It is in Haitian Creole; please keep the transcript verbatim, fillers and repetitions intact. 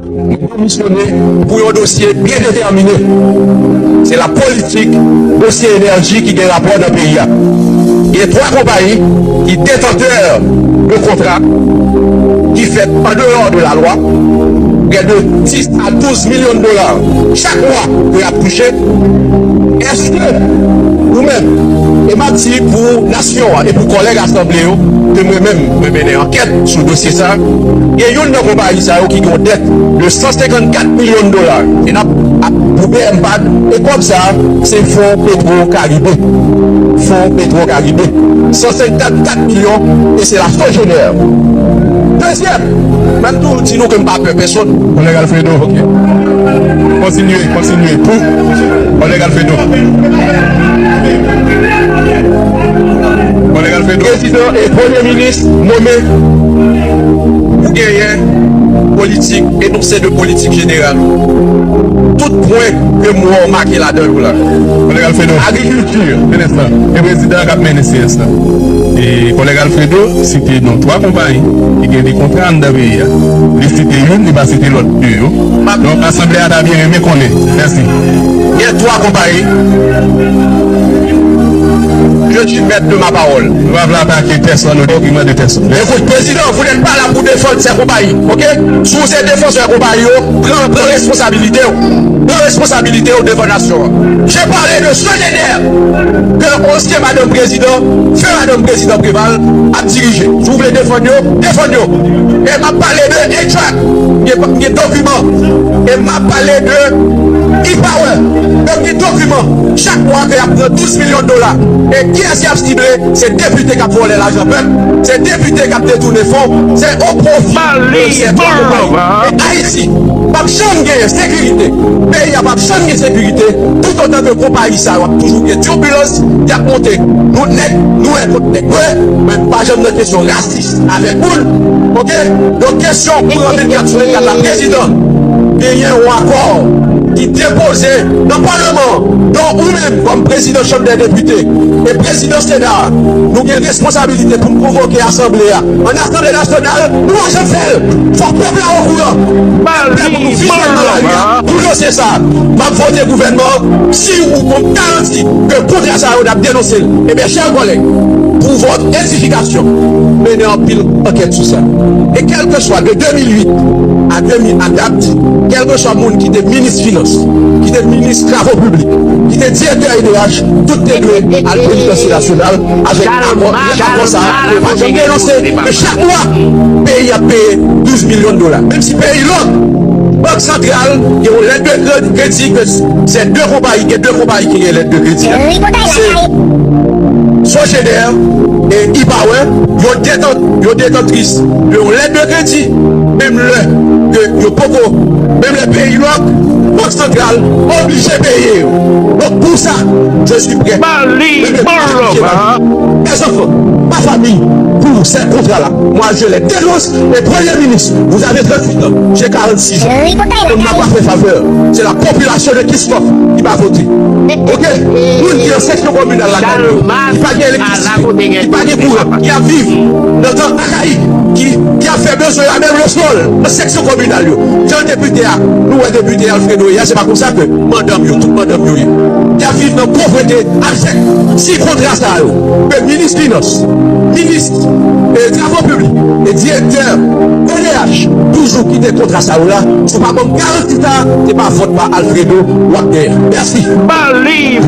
Mwen demisyone pou yon dosye byen detèmine. Se la politik dosye enèji ki gen rapò nan peyi a. Gen twa konpayi ki detantè de kontra ki fèt an deyò de lalwa, prè de dis a douz milyon dola chak mwa ke y ap touche. Èske ou menm, e m ap di pou nasyon an e pou kòlèg asanble yo, ke mwen menm mwen mennen ankèt sou dosye sa, gen youn nan konpayi sa yo ki gen yon dèt de san senkannkat milyon dola. E n ap, ap pou B M pad, e kòb sa, se Fon Petro Karibe. Fon Petro Karibe. San senkannkat milyon, e se la Sogener. Dezyèm, mwen tou di nou ke m pa pè pèsonn. Kòlèg Alfredo, ok. Kontinye, kontinye. Pou kòlèg Alfredo. Kòlèg Alfredo. Prezidan e premye minis nome pou genyen politik enonse de politik jeneral. Tout pwen ke m wè w make ladan yo la. Kòlèg Alfredo. Agrikilti. Kèk enstan. E prezidan k ap mennen seyans la. E kòlèg Alfredo site non twa konpayi ki gen de kontra anndan peyi a. Li site youn, li pa site lòt de yo. Donk, asanble a ta byen renmen konnen. Mèsi. Gen twa konpayi. Je suis maître de ma parole. Nou pa vle atake pèsonn o detriman de pèsonn. Écoute, président, vous n'êtes pas là pour défendre ces compagnies, ok? Si vous êtes défenseur compagnie, pran, pran responsabilité, pran responsabilité devan nasyon an. J'ai parlé de Sogener, ke ansyen madanm prezidan, fè madanm prezidan Préval, ap dirije. Si w vle defann yo, defann yo. E m ap pale de A-Track, gen, gen dokiman. E m ap pale de E-Power, gen dokiman. Chak mwa ke y ap pran douz milyon dola. E kiyès y ap sible? Se depite k ap vòlè lajan pèp, se depite k ap detounen fon, se o pwofi de sèten konpayi. E Ayiti p ap janm genyen sekirite. Peyi a p ap janm gen sekirite toutotan ke konpayi sa yo ap toujou gen tibilans, y ap monte. Nou nèg nwè kont nèg nwè, men pa janm nan kesyon rasis avèk moun. Ok? Donk, kesyon pou an vennkat sou vennkat la, prezidan, genyen yon akò ki depoze nan palman an. Donk, ou menm, kòm prezidan Chanm dè Depite e prezidan Sena a, nou gen responsabilite pou n konvoke asanble a an Asanble Nasyonal. Nou pa janm fè l. Fòk pèp la okouran. Pèp pou nou vin jwenn nan lari a pou dosye sa a. M ap vote gouvènman an si ou gon garanti ke kontra sa yo n ap denonse l. Ebyen, chè kòlèg, pour votre édification, mennen anpil ankèt sou sa. E kèlkeswa de de mil uit a de mil, a dat, kèlkeswa moun ki te minis finans, ki te minis travo piblik, ki te direktè E D H, tout te dwe al prezidansi nasyonal avèk akò, akò sa a, yo pa janm denonse. Men chak mwa, peyi ap peye douz milyon dola. Menm si peyi lòk, Bank Santral gen yon lèt de kredi ke se de konpayi, gen de konpayi ki gen lèt de kredi a. Se Sogener e E-Power, yo detan-, yo detantris de yon lèt de kredi, menm lè ke yo poko, menm lè peyi lòk, Bank Santral oblije peye yo. Donk, pou sa, je suis prêt. Mes enfants, ma famille, pour ces contrats-là, moi, je les dénonce. Et Premier ministre, vous avez trente-huit ans, j'ai quarante-six ans. On ne m'a pas fait faveur. C'est la population de Kiscoff ki pa vote. Ok? Moun ki nan seksyon kominal Lakay yo, ki pa gen elektrisite, ki pa gen kouran, ki ap viv nan tan akayik, ki, ki ap fè bezwen yo a menm le sol nan seksyon kominal yo. Jan depite a, nou wè depite Alfredo ye a, se pa konsa ke mandanm yo, tout mandanm yo ye. Y ap viv nan povrete abjèk. Si kontra sa yo, ke minis finans, minis, eh, travo piblik e direktè E D H toujou kite kontra sa yo la, si w pa ban m garanti sa, se pa vòt pa Alfredo w ap genyen. Mèsi. Mèsi,